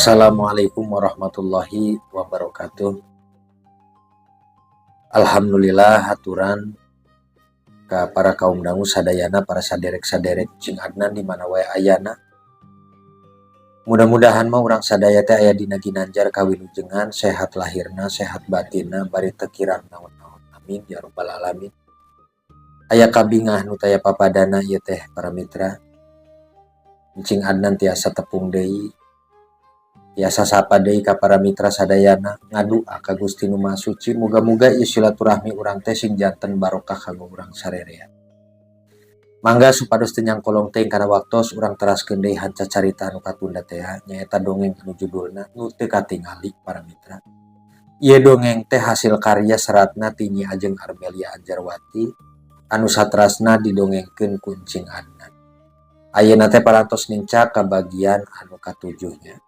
Assalamualaikum warahmatullahi wabarakatuh. Alhamdulillah, haturan ka para kaum dangu sadayana, para saderek-saderek Cing Adnan di mana wae ayana. Mudah-mudahan mah urang sadaya teh aya dina ginanjar kawilujengan, sehat lahirna, sehat batinna, bari teu kirang naon-naon. Amin ya rabbal alamin. Aya kabingah nu taya papadana ieu teh, para mitra. Cing Adnan tiasa tepung deui, tiasa sapa deui ka para mitra sadayana. Ngadua ka Gusti Nu Maha Suci, muga-muga ieu silaturahmi urang teh sing janten barokah kanggo urang sarerea. Mangga, supados teu nyangkolong teuing kana waktos, urang teraskeun deui hanca carita anu katunda teh, nyaeta dongeng anu judulna Nu Teu Katingali. Para mitra, ieu dongeng teh hasil karya seratna ti Nyi Ajeng Armelia Anjarwati anu satrasna didongengkeun ku Encing Adnan. Ayeuna teh parantos nincak ka bagian anu katujuhnya.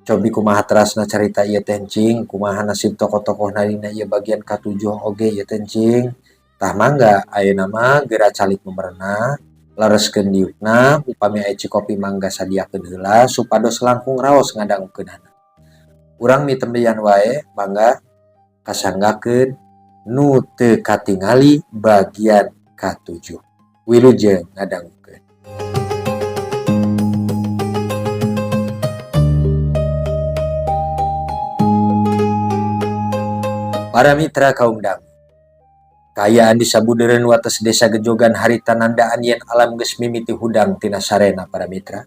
Cobi kumaha terasna carita ieu teh, Encing? Kumaha nasib tokoh-tokohna dina ieu bagian katujuh oge ieu teh, Encing? Tah, mangga ayeuna mah geura calik memerna, lereskeun diukna. Upami aya cikopi, mangga sadiakeun heula supados langkung raos ngadangukeunana. Urang mitembeyan wae, mangga kasanggakeun Nu Teu Katingali bagian katujuh. Wilujeng ngadangukeun. Para mitra kaum dangu, kaayaan di sabudeureun wates Desa Gejogan harita nandaan yen alam geus mimiti hudang tina sarena. Para mitra,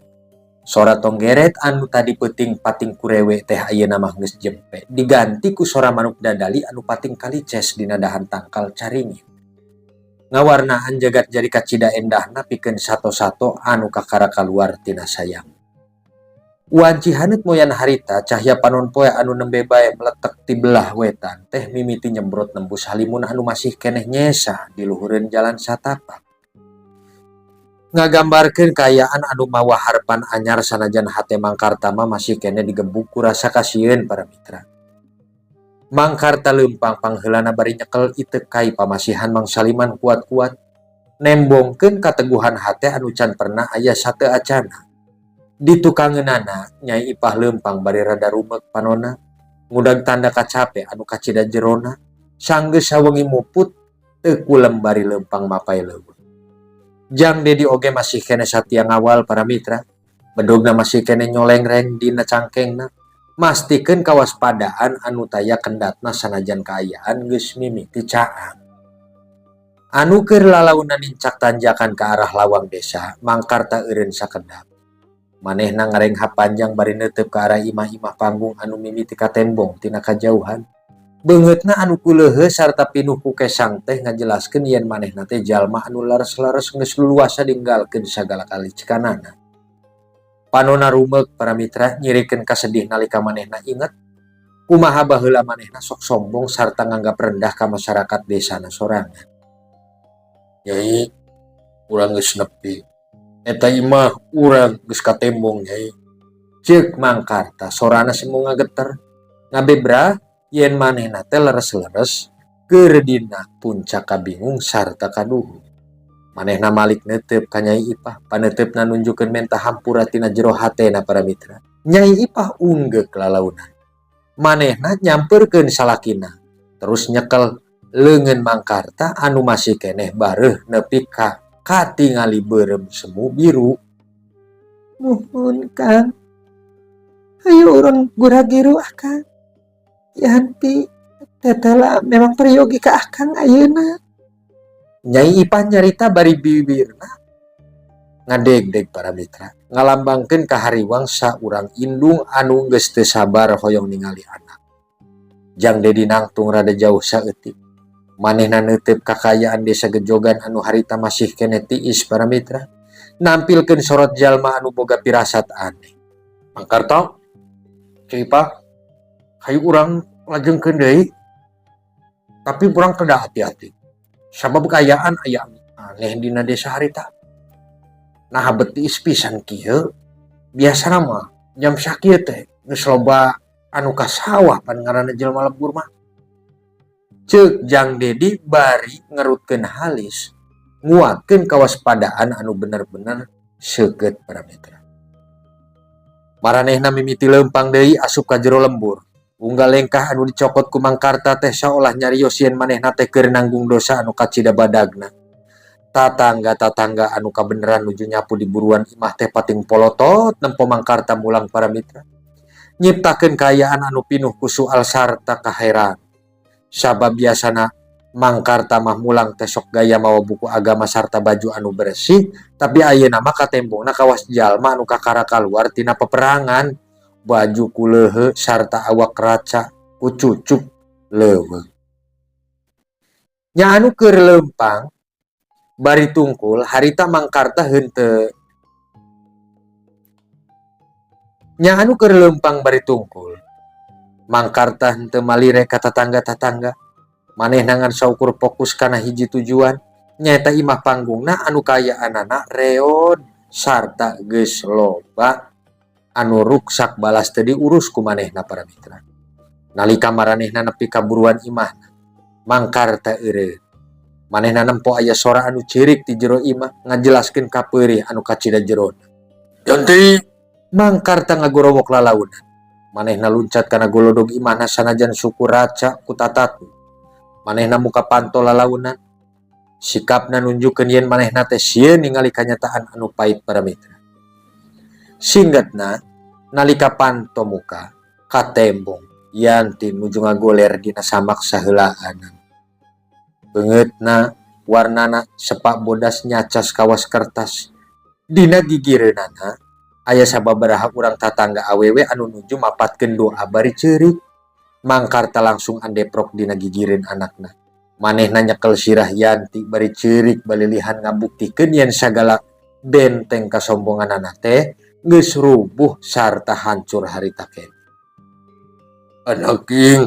sora tonggeret anu tadi peuting pating kurewe teh ayeuna mah geus jempe, diganti ku sora manuk dadali anu pating kalices dina dahan tangkal caringin. Ngawarnaan jagat jadi kacida endahna pikeun sato-sato anu kakara kaluar tina sayang. Wanci haneut moyan harita, cahya panon poe anu nembe bae meletek ti belah wetan teh mimiti nyembrot nembus halimun anu masih keneh nyesa di luhureun jalan satapak. Ngagambarkeun kaayaan anu mawa harepan anyar, sanajan hate Mangkarta mah masih keneh digebuk ku rasa kasieun. Para mitra, Mangkarta leumpang pangheulana bari nyekel iteuk kai pamasihan Mang Saliman kuat-kuat, nembongkeun kateguhan hate anu can pernah aya sateu acana. Di tukangeunana, Nyai Ipah leumpang bari rada rumek panona, ngudag tanda kacape anu kacida jerona. Sanggeus sawengi muput teu kulem bari leumpang mapay leuweung. Jang Dedi oge masih keneh satia ngawal. Para mitra, bedogna masih keneh nyolengreng dina cangkengna, mastikeun kawaspadaan anu taya kendatna sanajan kaayaan geus mimiti caang. Anu keur lalaunan nincak tanjakan ke arah lawang desa, Mangkarta eureun sakedap. Manehna ngarenghap panjang bari neuteup ka arah imah-imah panggung anu mimiti katembong tina kajauhan. Beungeutna anu kuleuheus sarta pinuh ku kesang teh ngajelaskeun yen manehna teh jalma anu leres-leres geus luluasa ninggalkeun sagala kalicikanana. Panona rumeuk, para mitra, nyirikeun kasedih nalika manehna inget kumaha baheula manehna sok sombong sarta nganggap rendah ka masyarakat desana sorangan. "Nyai, urang geus nepi. Eta imah urang geus katembong, Nyai," ceuk Mangkarta, sorana semu ngageter, ngabebra yen manehna teh leres-leres keur dina puncak kabingung sarta kaduhu. Manehna malik neuteup ka Nyai Ipah, paneuteup nunjukkeun menta hampura tina jero hatena. Para mitra, Nyai Ipah unggeuk lalaunan. Manehna nyamperkeun salakina, terus nyekel leungeun Mangkarta anu masih keneh bareuh nepi ka katingali beureum semu biru. "Muhun, Kang. Ayo urang gura-giru, Akang. Yanti tetela memang peryogi ka Akang ayeuna." Nyai Ipah nyarita bari bibirna ngadegdeg, para mitra, ngalambangkeun kahariwang saurang indung anu geus teu sabar hoyong ningali anak. Jang Dedi nangtung rada jauh saeutik. Manehna neuteup kakayaan Desa Gejogan anu harita masih keneh tiis. Para mitra, nampilkeun sorot jalma anu boga pirasat aneh. "Mangkarta, Ceu Ipah, hayu urang lajengkeun deui. Tapi urang kedah hati-hati. Sabab kaayaan aya aneh dina desa harita. Nah, bet tiis pisan kieu? Biasana mah jam sakieu teh geus loba anu ka sawah, pan ngaranna jelema lembur mah," ceuk Jang Dedi bari ngerutkeun halis, nguatkeun kawaspadaan anu bener-bener seukeut. Para mitra, Maranehna mimiti leumpang deui asup ka jero lembur. Unggal lengkah anu dicokot ku Mangkarta teh saolah nyarios yen manehna teh keur nanggung dosa anu kacida badagna. Tatangga-tatangga anu kabeneran nuju nyapu di buruan imah teh pating polotot nempo Mangkarta mulang para mitra. Nyiptakeun kaayaan anu pinuh ku soal sarta kaheran. Sabab biasana Mangkarta mah mulang teh sok gaya mawa buku agama sarta baju anu bersih, tapi ayeuna mah katembongna kawas jalma anu kakara kaluar tina peperangan, baju kuleuheuk sarta awak raca ku cucuk leuweung. Nya anu keur leumpang bari tungkul harita Mangkarta henteu. Nya anu keur leumpang bari tungkul Mangkarta henteu malire ka tatangga-tatangga. Manehna ngan saukur fokus kana hiji tujuan nyaeta imah panggungna anu kaayaanana reod sarta geus loba anu ruksak balas teu diurus ku manehna para mitra. Nalika maranehna nepi ka buruan imahna, Mangkarta eureun. Manehna nempo aya sora anu ceurik ti jero imah ngajelaskeun kapeurih anu kacida jerona. Yanti! Mangkarta ngagorowok lalaunan. Manehna luncat kana golodog imahna sanajan suku raca ku tatatu. Manehna muka panto lalaunan. Sikapna nunjukkeun yen manehna teh sieun ningali kanyataan anu pait para mitra. Singgetna nalika panto muka katembong Yanti nuju ngagoler dina samak saheulaanan. Beungeutna warnana sepak bodas nyacas kawas kertas. Dina gigireunana aya sababaraha urang tatangga awewe anu nuju mapatkeun doa bari ceurik. Mangkarta langsung andeprok dina gigireun anakna. Manehna nyekel sirah Yanti bari ceurik balilihan ngabuktikeun yen sagala benteng kasombonganana teh geus rubuh sarta hancur harita keneh. Anaking,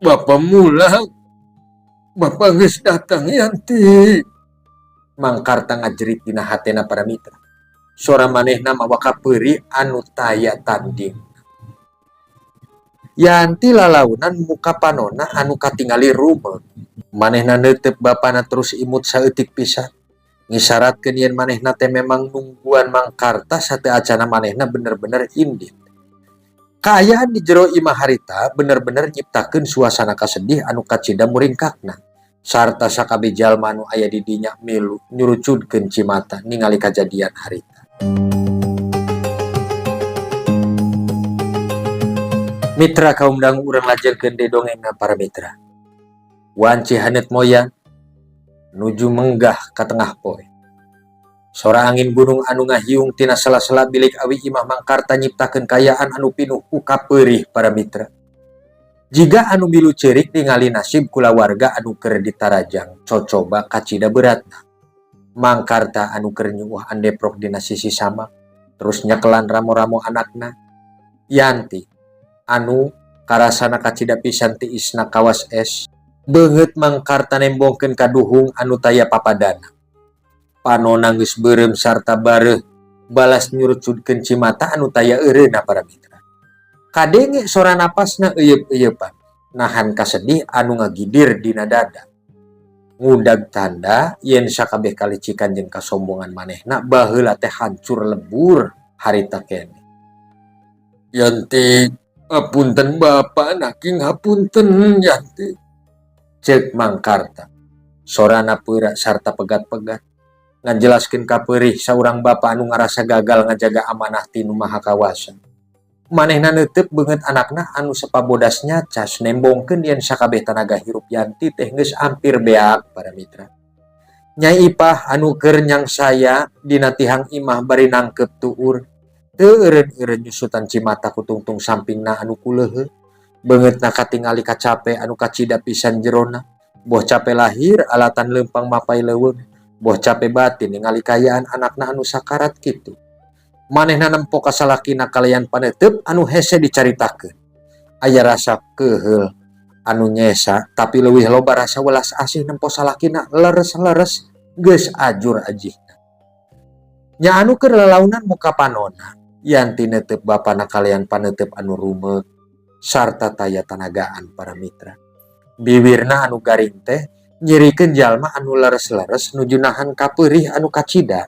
bapa mulang, bapa geus datang Yanti. Mangkarta ngajerit dina hatena para mitra. Sora manehna mawa kapeurih anu taya tanding. Yanti lalaunan muka panona anu katingali rumeuk. Manehna neuteup bapana terus imut saeutik pisan. Ngisaratkeun yen manehna teh memang nungguan Mangkarta sateu acana manehna bener-bener indit. Kaayaan di jero imah harita bener-bener nyiptakeun suasana kasedih anu kacida muringkakna. Sarta sakabeh jalma anu aya di dinya milu nyurucudkeun cimata ningali kajadian harita. Mitra kaum dangu urang lajengkeun deui dongengna para mitra. Wanci haneut moyang nuju menggah ka tengah poe. Sora angin gunung anu ngahiung tina sela-sela bilik awi imah Mangkarta nyiptakeun kaayaan anu pinuh ku kapeurih para mitra. Jiga anu milu ceurik ningali nasib kulawarga anu keur ditarajang cocoba kacida beratna. Mangkarta anu keur nyuuh andeprok dina sisi samak terus nyekelan ramo-ramo anakna. Yanti anu karasana kacida pisan tiisna kawas es beungeut Mangkarta nembongkeun kaduhung anu taya papadana. Panona geus beureum sarta bareuh balas nyurucudkeun cimata anu taya eureunna para mitra. Kadenge sora napasna euyeub-euyeupan nahan kasedih anu ngagidir dina dada. Ngudag tanda yen sakabeh kalicikan jeung kasombongan manehna baheula teh hancur lebur harita keneh. Yanti, hapunten bapa naking hapunten Yanti. Ceuk Mangkarta. Sorana peura sarta pegat-pegat. Ngajelaskeun kapeurih saurang bapa anu ngarasa gagal ngajaga amanah ti Nu Maha Kawasa. Manehna neuteup beungeut anakna anu sepabodas nyacas nembongkeun yen sakabeh tanaga hirup Yanti teh geus ampir beak para mitra. Nyai Ipah anu keur nyangsaya dina tihang imah bari nangkep tuur. Teu eureun-eureun nyusutan cimata ku tungtung sampingna anu kuleuheuk. Beungeutna katingali kacape anu kacida pisan jerona. Boh cape lahir alatan leumpang mapai leuweung. Boh cape batin ningali kaayaan anakna anu sakarat kitu. Manehna nempo ka salakina kalayan paneuteub anu hese dicaritakeun. Aya rasa keuheul anu nyesa tapi leuwih loba rasa welas asih nempo salakina leres-leres geus ajur ajihna. Nya anu keur lalaunan muka panona Yanti neuteup bapana kalayan paneuteub anu rumeuk sarta taya tanagaan para mitra. Biwirna anu garing teh nyirikeun jalma anu leres-leres nuju nahan kapeurih anu kacida.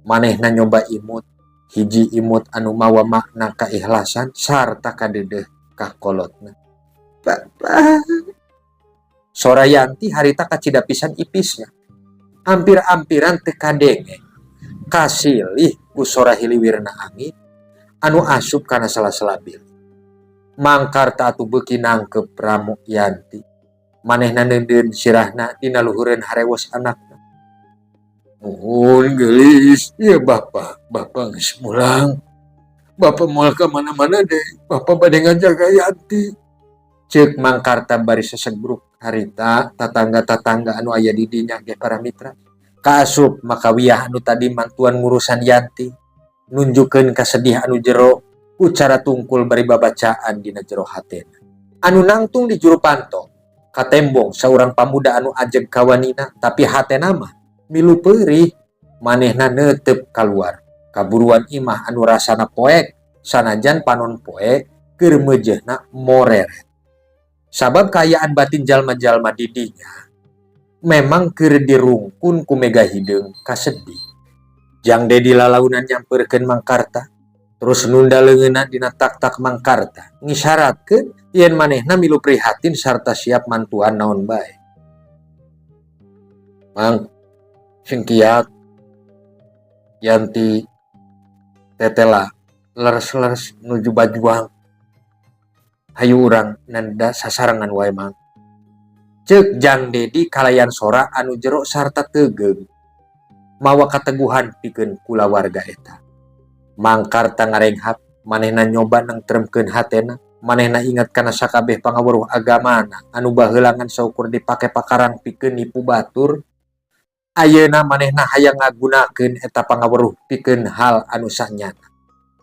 Manehna nyoba imut Hiji imut anu mawa makna kaikhlasan sarta kadeudeuh ka kolotna. Bapak. Sora Yanti harita kacida pisan ipisna. Ampir-ampiran teu kadenge. Kasilih ku sora hiliwirna angin anu asup kana sela-sela bilik. Mangkarta atuh beuki nangkep ramo Yanti. Manehna neundeun sirahna dina luhureun harewos anakna. Muhun geulis, ieu bapa, bapa geus mulang. Bapa moal ka mana-mana deui, bapa bade ngajaga Yanti. Ceuk Mangkarta bari sesegruk harita tatangga-tatangga anu aya di dinya ge para mitra. Kaasup makawiyah anu tadi mantuan ngurusan Yanti, nunjukkeun kasedih anu jero ku cara tungkul bari babacaan dina jero hatena. Anu nangtung di juru panto, katembong saurang pamuda anu ajeg kawanina tapi hatena mah milu peurih, manehna neuteup kaluar. Kaburuan imah anu rasana poek, sanajan panon poe keur meujeuhna moreret. Sabab kaayaan batin jalma-jalma di dinya memang keur dirungkun ku mega hideung kasedih. Jang Dedi lalaunan nyampeurkeun Mangkarta, terus nunda leungeunna dina tak-tak Mangkarta, ngisyaratkeun yen manehna milu prihatin sarta siap mantuan naon bae. Mang, sing kiat Yanti tetela leres-leres nuju bajuang. Hayu urang nanda sasarengan wae Mang. Ceuk Jang Dedi kalayan sora anu jero sarta tegeung. Mawa kateguhan pikeun kulawarga eta. Mangkarta ngarenghap, manehna nyoba nengtremkeun hatena, manehna inget kana sakabeh pangaweruh agamana anu baheula ngan saukur dipake pakarang pikeun nipu batur. Ayeuna manehna hayang ngagunakeun eta pangaweruh pikeun hal anu sanyana.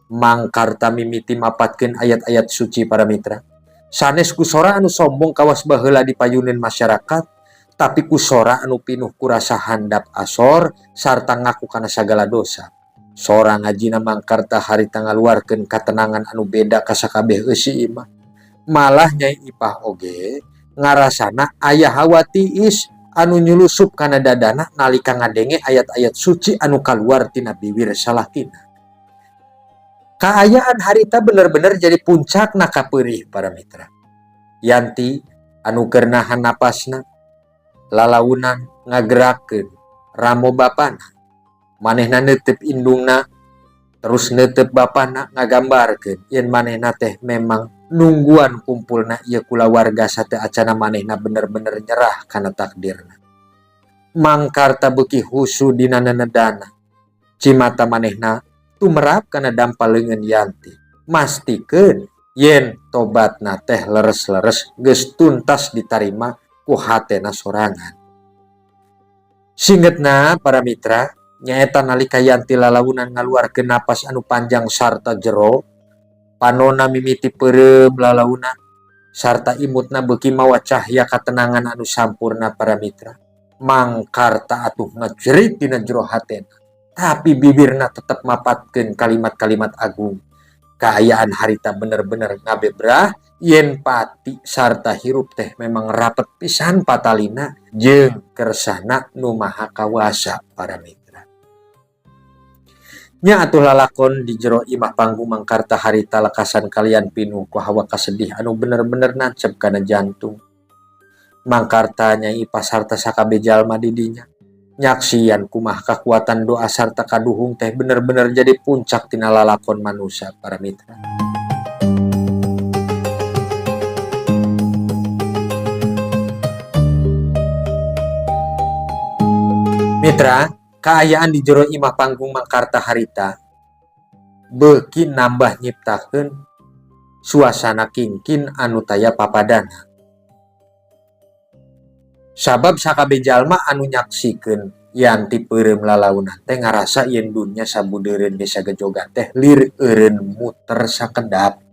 Mangkarta mimiti mapatkeun ayat-ayat suci para mitra. Sanes ku sora anu sombong kawas baheula dipayuneun masyarakat, tapi ku sora anu pinuh ku rasa handap asor sarta ngaku kana sagala dosa. Sora ngajina Mangkarta harita ngaluarkeun katenangan anu beda ka sakabeh eusi imah. Malah Nyai Ipah oge ngarasana aya hawa tiis anu nyulusup kana dadana nalika ngadenge ayat-ayat suci anu kaluar tina biwir salakina. Kaayaan harita bener-bener jadi puncakna kapeurih para mitra. Yanti anu keur nahan napasna lalaunan ngagerakeun ramo bapana. Manehna neuteup indungna terus neuteup bapana ngagambarkeun yen manehna teh memang nungguan kumpulna ieu kulawarga sateu acana manehna bener-bener nyerah kana takdirna. Mangkarta beuki husu dina nenedana. Cimata manehna tumerap kana dampa leungeun Yanti. Mastikeun yen tobatna teh leres-leres geus tuntas ditarima ku hatena sorangan. Singetna para mitra, nyaeta nalika Yanti lalaunan ngaluarkeun napas anu panjang sarta jero, panona mimiti peureum lalaunan sarta imutna beuki mawa cahya katenangan anu sampurna para mitra. Mangkarta atuh ngajerit dina jero hatena, tapi bibirna tetep mapatkeun kalimat-kalimat agung. Kaayaan harita bener-bener ngabebrah yen pati sarta hirup teh memang rapet pisan patalina jeung kersana nu maha kawasa para mitra. Nya atuh lalakon di jero imah panggung Mangkarta harita lekasan kalian pinuh ku hawa kasedih anu bener-bener nancep kana jantung. Mangkarta Nyai Ipah sarta sakabeh jalma di dinya nyaksian kumaha kakuatan doa sarta kaduhung teh bener-bener jadi puncak tina lalakon manusia para mitra. Mitra, kaayaan di jero imah panggung Mangkarta harita beuki nambah nyiptakeun suasana kingkin anu taya papadana. Sabab sakabeh jalma anu nyaksikeun Yanti peureum lalaunan teh ngarasa yen dunya sabudeureun desa Gejogan teh lir eureun muter sakedap.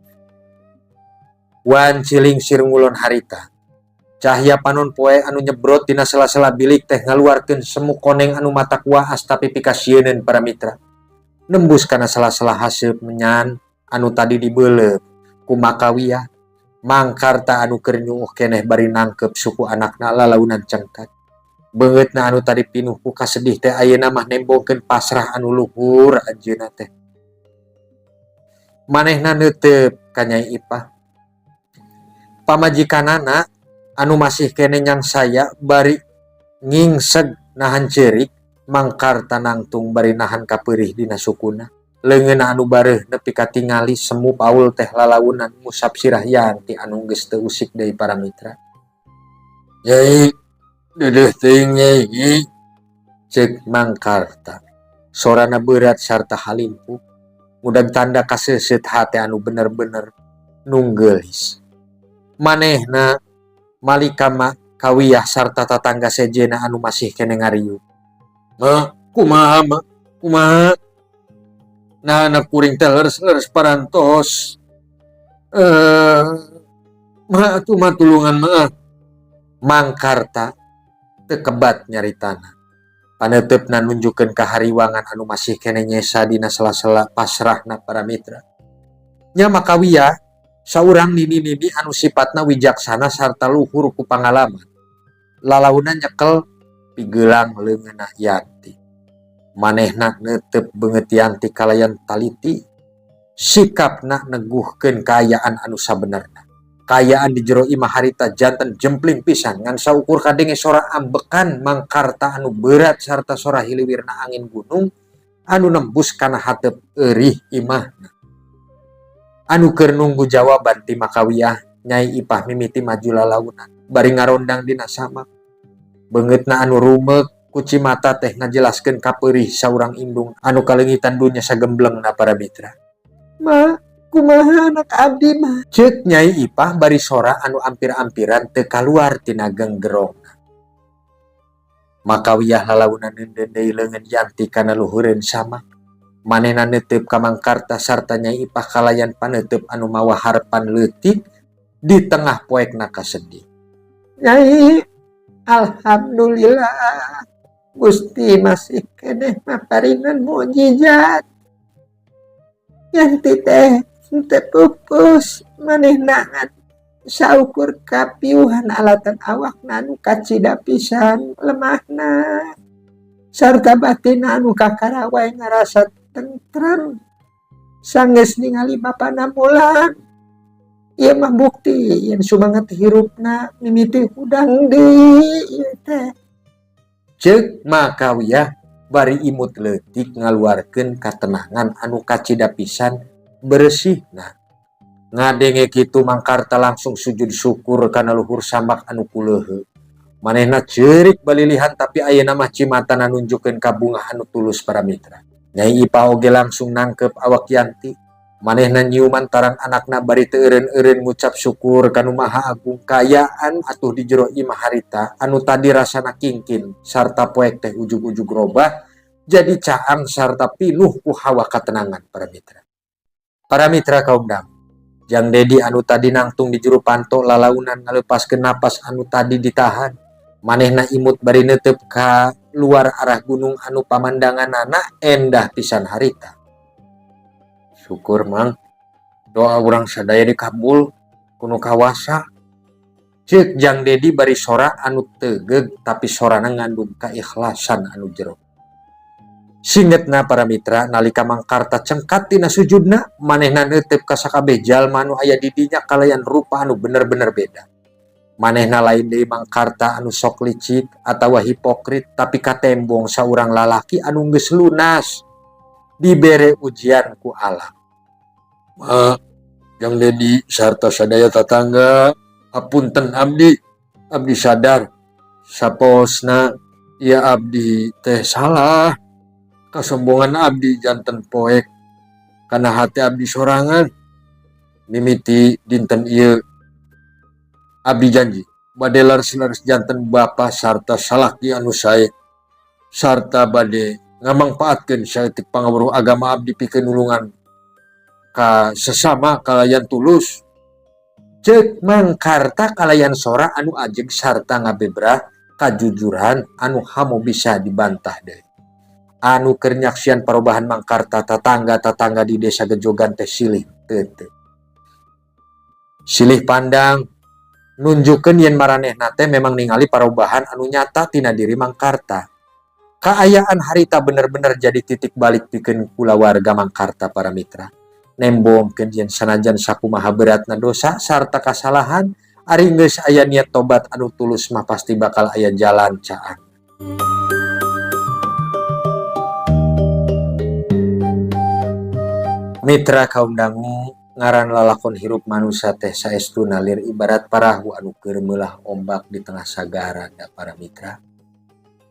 Wanci lingsir ngulon harita. Cahya panon poe anu nyebrot dina sela-sela bilik teh ngaluarkeun semu koneng anu matak waas tapi pikasieuneun para mitra. Nembus kana sela-sela haseup menyan anu tadi dibeuleum ku makawiyah. Mangkarta anu keur nyuuh keneh bari nangkep suku anakna lalaunan cengkat. Beungeutna anu tadi pinuh ku kasedih teh ayeuna mah nembongkeun pasrah anu luhur anjeunna teh. Manehna neuteup ka Nyai Ipah. Pamajikanana anu masih keneh nyangsaya bari ngingseg nahan ceurik, Mangkarta nangtung bari nahan kapeurih dina sukuna. Leungeunna anu bareuh nepi ka tingali semu Paul teh lalaunan ngusap sirah Yanti anu geus teu usik deui, para mitra. "Nyai, deudeuh teuing, Nyai," ceuk Mangkarta. Sorana beurat sarta halimpu. Ngudag tanda kaseuseut hate anu bener-bener nunggeulis. Manehna malik ka Makawiyah sarta tatangga sejenna anu masih keneh ngariung. "Ma, kumaha, Ma? Kumaha? Nah, anak kuring teh leres-leres parantos. Eh, Ma, atuh Ma, tulungan, Ma." Mangkarta teu kebat nyaritana. Paneuteup nunjukkeun kahariwangan anu masih keneh nyesa dina sela-sela pasrahna, para mitra. Nya Makawiyah saurang nini-nini anu sifatna wijaksana sarta luhur ku pangalaman. Lalaunan nyekel pigelang leungeunna Yanti. Manehna neuteup beungeut Yanti kalayan taliti. Sikapna neguhkeun kaayaan anu sabenerna. Kaayaan di jero imah harita janten jempling pisan, ngan saukur kadenge sora ambekan Mangkarta anu berat sarta sora hiliwirna angin gunung anu nembus kana hateup eurih imahna. Anu keur nunggu jawaban ti Makawiyah, Nyai Ipah mimiti maju lalaunan bari ngarondang dina samak. Beungeutna anu rumeuk ku cimata teh ngajelaskeun kapeurih saurang indung anu kaleungitan dunya sagemblengna, para mitra. "Ma, kumaha anak abdi, Ma?" ceuk Nyai Ipah bari sora anu ampir-ampiran teu kaluar tina genggerongna. Makawiyah lalaunan neundeun deui leungeun Yanti kana luhureun samak. Manehna neuteup ka Mangkarta sarta Nyai Ipah kalayan paneuteub anu mawa harepan leutik di tengah poekna kasedih. Nyai, alhamdulillah Gusti masih keneh maparinan mukjizat. Yanti teh henteu pupus, manehna ngan saukur kapiuhan alatan awakna anu kacida pisan lemahna sarta batinna anu kakara wae ngarasa tentram sanggeus ningali bapana mulang. Ieu mah bukti yen sumanget hirupna mimiti hudang deui ieu teh. Ceuk Makawiyah bari imut leutik ngaluarkeun katenangan anu kacida pisan beresihna. Ngadenge kitu, Mangkarta langsung sujud syukur kana luhur samak anu kuleuheuk. Manehna ceurik balilihan, tapi ayeuna mah cimatana nunjukkeun kabungah anu tulus, para mitra. Nyai Ipah oge langsung nangkep awak Yanti. Manehna nyiuman tarang anakna bari teu eureun-eureun ngucap syukur ka Nu Maha Agung. Kaayaan atuh di jero imah harita anu tadi rasana kingkin sarta poek teh ujug-ujug robah jadi caang sarta pinuh ku hawa katenangan, para mitra. Para mitra kaum dam. Jang Dedi anu tadi nangtung di jero panto lalaunan ngalepaskeun napas anu tadi ditahan. Manehna imut bari neuteup ka luar arah gunung anu pamandanganana endah pisan harita. "Syukur, Mang, doa urang sadaya dikabul ku Nu Kawasa," ceuk Jang Dedi bari sora anu tegeug, tapi sorana ngandung keikhlasan anu jero. Singetna, para mitra, nalika Mangkarta cengkat tina sujudna, manehna neuteup ka sakabeh jalma anu aya di dinya kalayan rupa anu bener-bener beda. Manehna lain deui Mangkarta anu sok licik atawa hipokrit, tapi katembong saurang lalaki anu geus lunas dibere ujian ku alam. "Ma, Jang Dedi sarta sadaya tatangga, apunten abdi. Abdi sadar saposna ya abdi teh salah. Kasombongan abdi janten poek kana hati abdi sorangan. Mimiti dinten ieu abdi janji bade leres-leres janten bapa sarta salaki anu sae sarta bade ngamangpaatkeun saeutik pangaweruh agama abdi pikeun nulungan ka sesama kalayan tulus," ceuk Mangkarta kalayan sora anu ajeg sarta ngabebrah kajujuran anu hamo bisa dibantah deui. Anu keur nyaksian parobahan Mangkarta, tatangga-tatangga di Desa Gejogan teh silih teu silih pandang nunjukkeun yen maranehna teh memang ningali parobahan anu nyata tina diri Mangkarta. Kaayaan harita bener-bener jadi titik balik pikeun kulawarga Mangkarta, para mitra. Nembongkeun yen sanajan sakumaha beratna dosa sarta kasalahan, ari geus aya niat tobat anu tulus mah pasti bakal aya jalan caang. Mitra kaum dangu, ngaran lalakon hirup manusia teh saestuna lir ibarat parahu anu keur meulah ombak di tengah sagara da para mitra.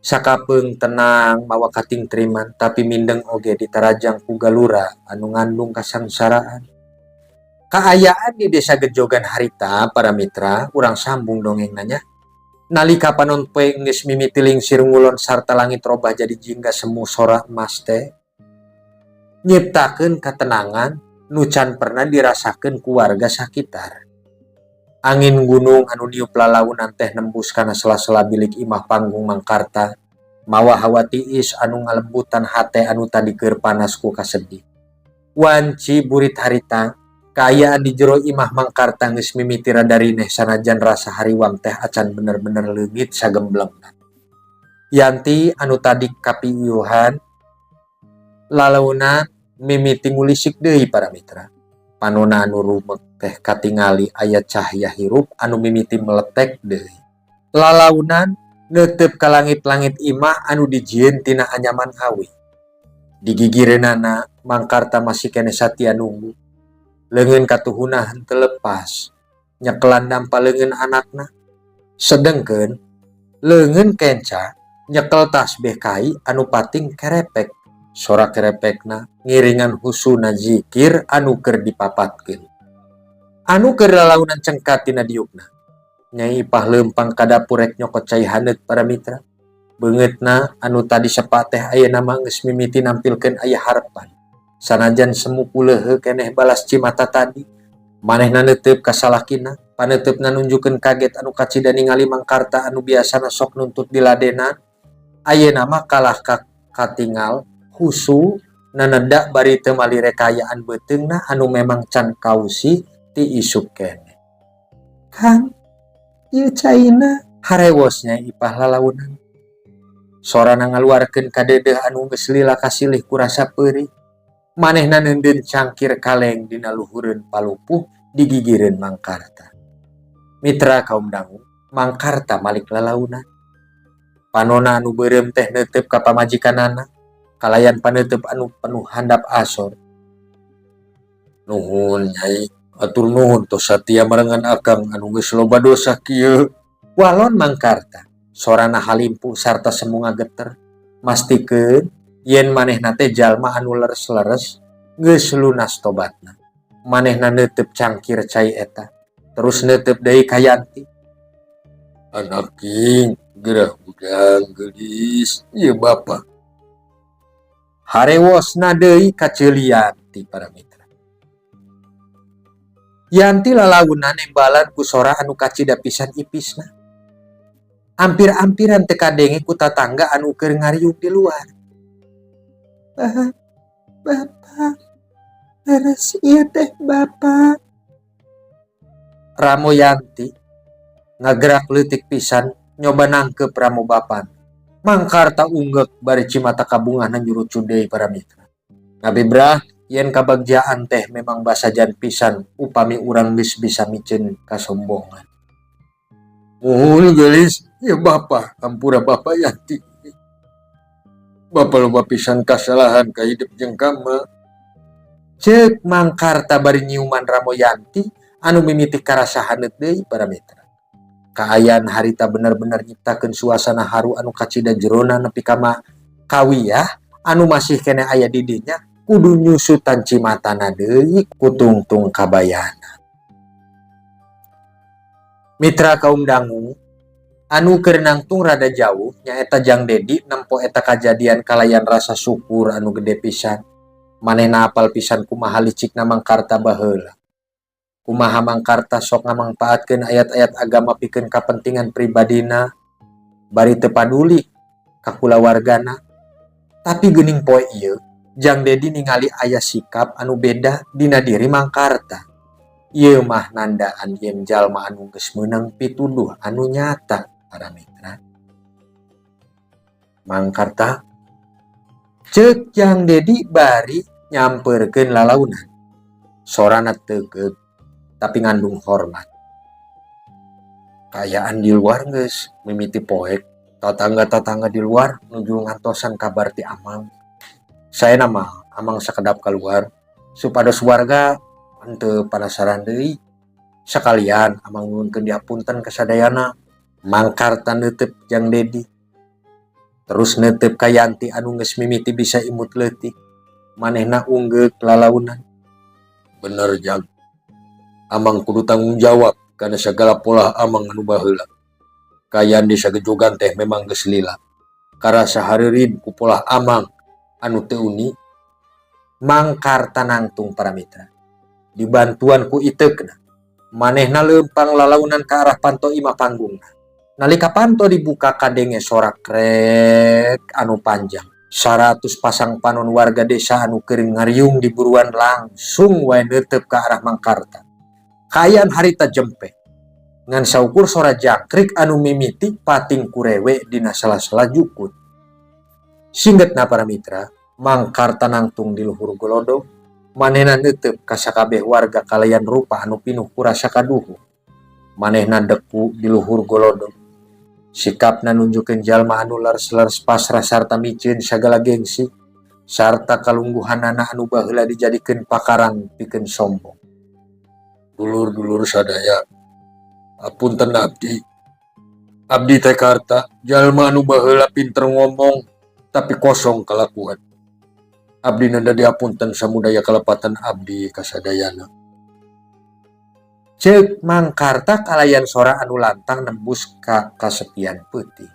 Sakapeung tenang mawa katingtriman, tapi mindeng oge ditarajang ku galura anu ngandung kasangsaraan. Kaayaan di Desa Gejogan harita, para mitra, urang sambung dongeng nanya. Nalika panon poe geus mimiti lingsir ngulon sarta langit robah jadi jingga semu sora emas teh nyiptakeun ketenangan nu can pernah dirasakeun ku warga sakitar. Angin gunung anu niup lalaunan teh nembus kana sela-sela bilik imah panggung Mangkarta, mawa hawa tiis anu ngalembutan hate anu tadi keur panas ku kasedih. Wanci burit harita, kaayaan di jero imah Mangkarta geus mimiti rada rineh sanajan rasa hariwang teh acan bener-bener leungit sagemblengna. Yanti anu tadi kapiuyuhan lalaunan mimiti ngulisik deui, para mitra. Panona anu rumek teh katingali aya cahya hirup anu mimiti meletek deui. Lalaunan neuteup ka langit-langit imah anu dijieun tina anyaman awi. Di gigireunana Mangkarta masih keneh satia nunggu. Leungeun katuhuna henteu lepas, nyekelan dampa leungeun anakna. Sedengkeun leungeun kenca nyekel tasbih kai anu pating kerepek. Sora kerepekna ngiringan husuna zikir anu keur dipapatkeun. Anu keur lalaunan cengkat tina diukna. Nyai Ipah leumpang ka dapur rek nyokot cai haneut, para mitra. Beungeutna anu tadi sepa teh ayeuna mah geus mimiti nampilkeun aya harepan. Sanajan semu kuleuheuk keneh balas cimata tadi, manehna neuteup ka salakina, paneuteup nunjukeun kaget anu kacida ningali Mangkarta anu biasana sok nuntut diladenan, ayeuna mah kalah ka katingal husu nenedak bari teu malire kaayaan beuteungna anu memang can kausi ti isuk keneh. Kang, ieu caina. Harewos Nyai Ipah lalaunan. Sorana ngaluarkeun kadeudeuh anu geus lila kasilih ku rasa peurih. Manehna neundeun cangkir kaleng dina luhureun palupuh di gigireun Mangkarta. Mitra kaum dangu, Mangkarta malik lalaunan. Panona anu beureum teh neuteup ka pamajikanana kalayan paneuteub anu penuh handap asor. Nuhun, Nyai, atur nuhun tos satia marengan akang anu geus loba dosa kieu. Walon Mangkarta, sorana halimpu sarta semu ngageter. Mastikeun yen manehna teh jalma anu leres-leres geus lunas tobatna. Manehna neuteup cangkir cai eta, terus neuteup deui ka Yanti. Anak king, gerah hudang geulis, ieu bapa. Harewosna deui kaceuli Yanti, para mitra. Yanti lalaunan nembalan ku sora anu kacida pisan ipisna. Ampir-ampiran teu kadenge ku tatangga anu keur ngariung di luar. Bapak, leres ieu teh, Bapak. Ramo Yanti ngagerak leutik pisan nyoba nangkep ramo bapana. Mangkarta unggek bari cimata kabungahna nyurucu deui, para mitra. Ngabebrah yen kabagjaan teh memang basajan pisan upami urang geus bisa miceun kasombongan. Muhun geulis, ieu bapa, hampura bapa, Yanti. Bapa loba pisan kasalahan ka hidep jeung kama. Ceuk Mangkarta bari nyiuman ramo Yanti anu mimiti karasa haneut deui, para mitra. Kaayaan harita bener-bener nyiptakeun suasana haru anu kacida jerona nepi ka kawiyah anu masih keneh aya di dinya kudu nyusutan cimatana deui ku tungtung kabayana. Mitra kaum dangu, anu keur nangtung rada jauh nyaeta Jang Dedi nempo eta kajadian kalayan rasa syukur anu gede pisan. Manehna apal pisan kumaha licikna Mangkarta baheula. Kumaha Mangkarta sok ngamangpaatkeun ayat-ayat agama pikeun kapentingan pribadina bari teu paduli ka kulawargana. Tapi geuning poe ieu Jang Dedi ningali aya sikap anu beda dina diri Mangkarta. Ieu mah nandaan yen jalma anu geus meunang pituduh anu nyata, para mitra. "Mangkarta," ceuk Jang Dedi bari nyamperkeun lalaunan. Sorana teukeut tapi ngandung hormat. Kaayaan di luar geus mimiti poek, tatangga-tatangga di luar nuju ngantosan kabar ti Amang. Saena mah Amang sakedap keluar supados warga henteu panasaran deui. Sakalian Amang nyuhunkeun dihapunten ka sadayana. Mangkarta neuteup Jang Dedi. Terus neuteup ka Yanti anu geus mimiti bisa imut leutik. Manehna unggeuk lalaunan. Bener, Jag. Amang kudu tanggung jawab kana segala polah Amang anu baheula. Kaayaan desa Gejogan teh memang geus lila. Karasa hareureun ku polah Amang anu teu uni. Mangkarta nangtung, para mitra. Dibantuan ku iteukna. Manehna leumpang lalaunan ka arah panto imah panggungna. Nalika panto dibuka, kadenge sorak krek anu panjang. 100 pasang panon warga desa anu keur ngariung di buruan langsung wae neuteup ka arah Mangkarta. Kaayaan harita jempe. Ngan saukur sora jangkrik anu mimiti pating kurewe dina sela-sela jukut. Singgetna, para mitra, Mangkarta nangtung di luhur golodog, manehna neuteub ka sakabeh warga kalayan rupa anu pinuh ku rasa kaduhu. Manehna deku di luhur golodog. Sikapna nunjukkeun jalma anu leres-leres pasrah sarta miceun sagala gengsi sarta kalungguhanana anu baheula dijadikeun pakarang pikeun sombong. Dulur-dulur sadaya, apunten abdi. Abdi teh Karta, jalma anu baheula pinter ngomong tapi kosong kalakuan. Abdi nanda diapunten samudaya kalepatan abdi kasadayana. Ceuk Mangkarta kalayan sora anu lantang nembus ka kasepian peuting.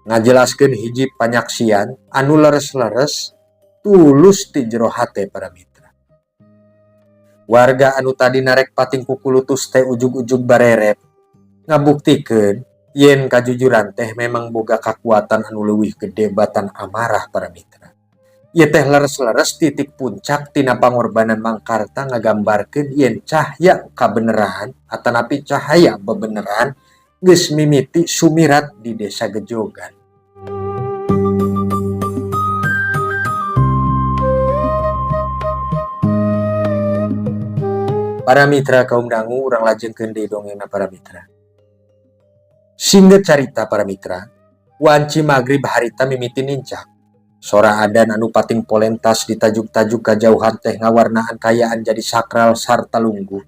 Ngajelaskeun hiji panyaksian anu leres-leres tulus ti jero hate, para mitra. Warga anu tadi narek pating kukulutus teh ujug-ujug barerep, ngabuktikeun yen kajujuran teh memang boga kakuatan anu leuwih gede batan amarah, para mitra. Ieu teh leres-leres titik puncak tina pangorbanan Mangkarta, ngagambarkeun yen cahya kabeneran atanapi cahaya bebeneran geus mimiti sumirat di desa Gejogan. Para mitra kaum dangu, urang lajengkeun deui dongengna, para mitra. Singget carita, para mitra, wanci magrib harita mimiti nincak. Sora adan anu pating polentas ditajuk-tajuk kajauhan teh ngawarnaan kaayaan jadi sakral sarta lungguh.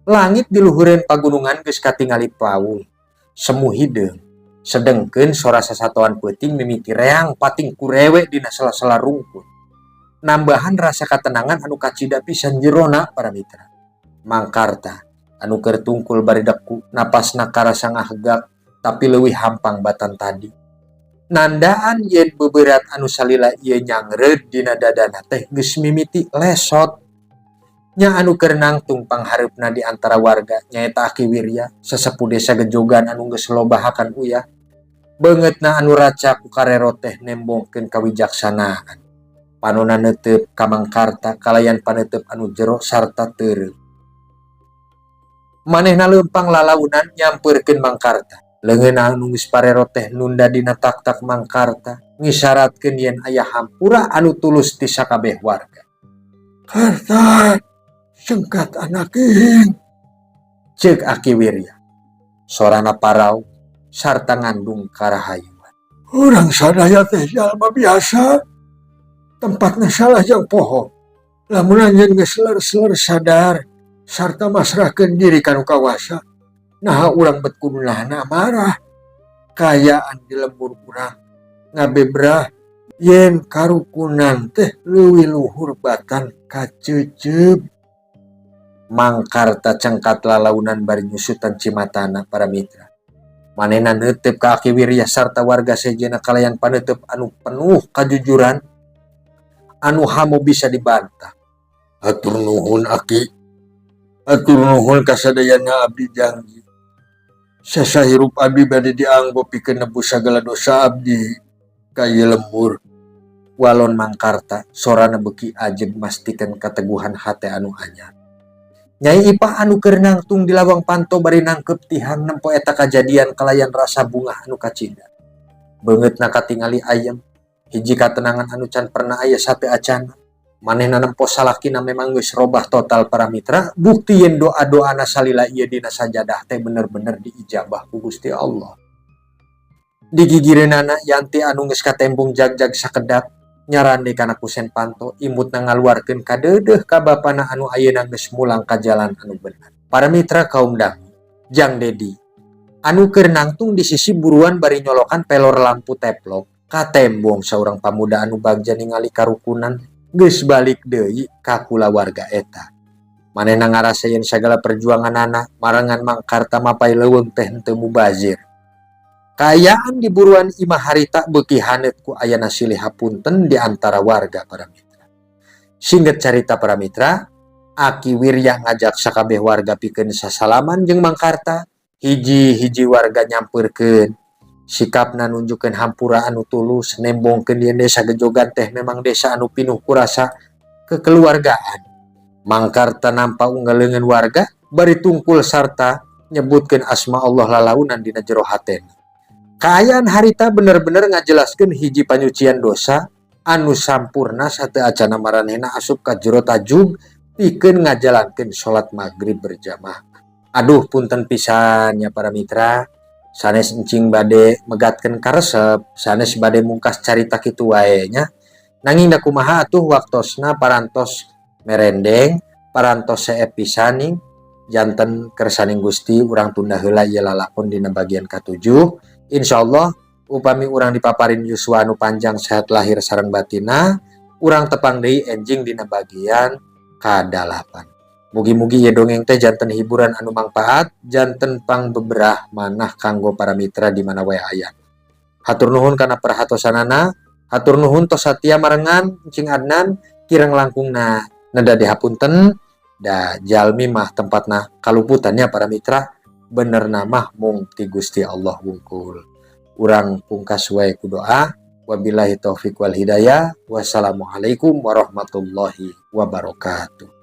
Langit di luhureun pagunungan geus katingali paung, semu hideung. Sedengkeun sora sasatoan peuting mimiti reang pating kurewe dina sela-sela rungkut. Nambahan rasa katenangan anu kacida pisan jerona, para mitra. Mangkarta anu keur tungkul bari deku, napasna karasa ngahegak tapi leuwih hampang batan tadi. Nandaan yen beberat anu salila ieu nyangreud dina dadana teh geus mimiti lesot. Nya anu keur nangtung panghareupna di antara warga nyaeta Aki Wirya, sesepuh desa Gejogan anu geus loba hakan uyah. Beungeutna anu raca ku karero teh nembongkeun kawijaksanaan. Panona neuteup ka Mangkarta kalayan paneuteub anu jero sarta teureum. Manehna leumpang lalaunan nyampeurkeun Mangkarta. Leungeun anu geus parero teh nunda dina taktak Mangkarta, ngisyaratkeun yen aya hampura anu tulus ti sakabeh warga. Karta, sengkat anaking. Ceuk Aki Wirya. Sorana parau sarta ngandung karahayuan. Urang sadaya teh jalma biasa. Tempatna salah jeung poho. Lamun anjeun geus leres-leres sadar sarta masrahkeun diri ka nu kawasa, naha urang bet kudu nahan amarah? Kaayaan di lembur urang ngabebrah yen karukunan teh leuwih luhur batan kaceuceub. Mangkarta cengkat lalaunan bari nyusutan cimatana, para mitra. Manehna neuteup ka Aki Wirya sarta warga sejenna kalayan paneuteub anu penuh kajujuran anu hamu bisa dibantah. Hatur nuhun, Aki. Hatur nuhun kasadayana. Abdi janji, sasahirup abdi bade dianggo pikeun nebus sagala dosa abdi ka ieu lembur. Walon Mangkarta, sorana beuki ajeg mastikeun kateguhan hate anu anyar. Nyai Ipah anu keur nangtung di lawang panto bari nangkep tihang nempo eta kajadian kalayan rasa bungah anu kacida. Beungeutna katingali ayem, hiji katenangan anu can pernah aya sateuacanna. Manehna nempo salakina memang geus robah total, para mitra, bukti yen doa-doana salila ieu dina sajadah teh bener-bener diijabah ku Gusti Allah. Digigireunana Yanti anu geus katembong jag-jag sakedap nyarande kana kusen panto, imutna ngaluarkeun kadeudeuh ka bapana anu ayeuna geus mulang ka jalan anu bener. Para mitra, kaum dangu, Jang Dedi anu keur nangtung di sisi buruan bari nyolokan pelor lampu teplok, katembong saurang pamuda anu bagja ningali karukunan geus balik deui ka kulawarga eta. Manehna ngarasa yen sagala perjuanganana marengan Mangkarta mapay leuweung teh henteu mubazir. Kaayaan di buruan imah harita beuki haneut ku ayana silih hapunten di antara warga, para mitra. Singkat carita, para mitra, Aki Wirya ngajak sakabeh warga pikeun sasalaman jeung Mangkarta. Hiji-hiji warga nyamperkeun, sikapna nunjukkeun hampura anu tulus, nembongkeun yen Desa Gejogan teh memang desa anu pinuh kurasa kekeluargaan. Mangkarta nampa unggal leungeun warga bari tungkul sarta nyebutkeun asma Allah lalaunan dina jero hatena. Kaayaan harita bener-bener ngajelaskeun hiji panyucian dosa anu sampurna sateuacana maranehna asup ka jero tajug pikeun ngajalankeun salat Maghrib berjamaah. Aduh, punten pisan ya, para mitra, sanes encing bade megatkeun karesep, sanes bade mungkas carita kitu wae nya, nanging da kumaha atuh, waktosna parantos merendeng, parantos seep pisan. Janten kersaning Gusti urang tunda heula ieu lalakon dina bagian katujuh. Insyaallah upami urang dipaparin yuswa anu panjang, sehat lahir sareng batina, urang tepang deui enjing dina bagian kadalapan. Mugi-mugi ye dongeng teh janten hiburan anu mangpaat, janten pangbeberah manah kanggo para mitra di mana wae aya. Hatur nuhun kana perhatosanana, hatur nuhun tos satia marengan Encing Adnan. Kirang langkungna neda dihapunten, da jalmi mah tempatna kaluputannya, para mitra, bener mah mung ti Gusti Allah wungkul. Urang pungkas wae ku doa. Wabillahi taufik wal hidayah. Wassalamualaikum warahmatullahi wabarakatuh.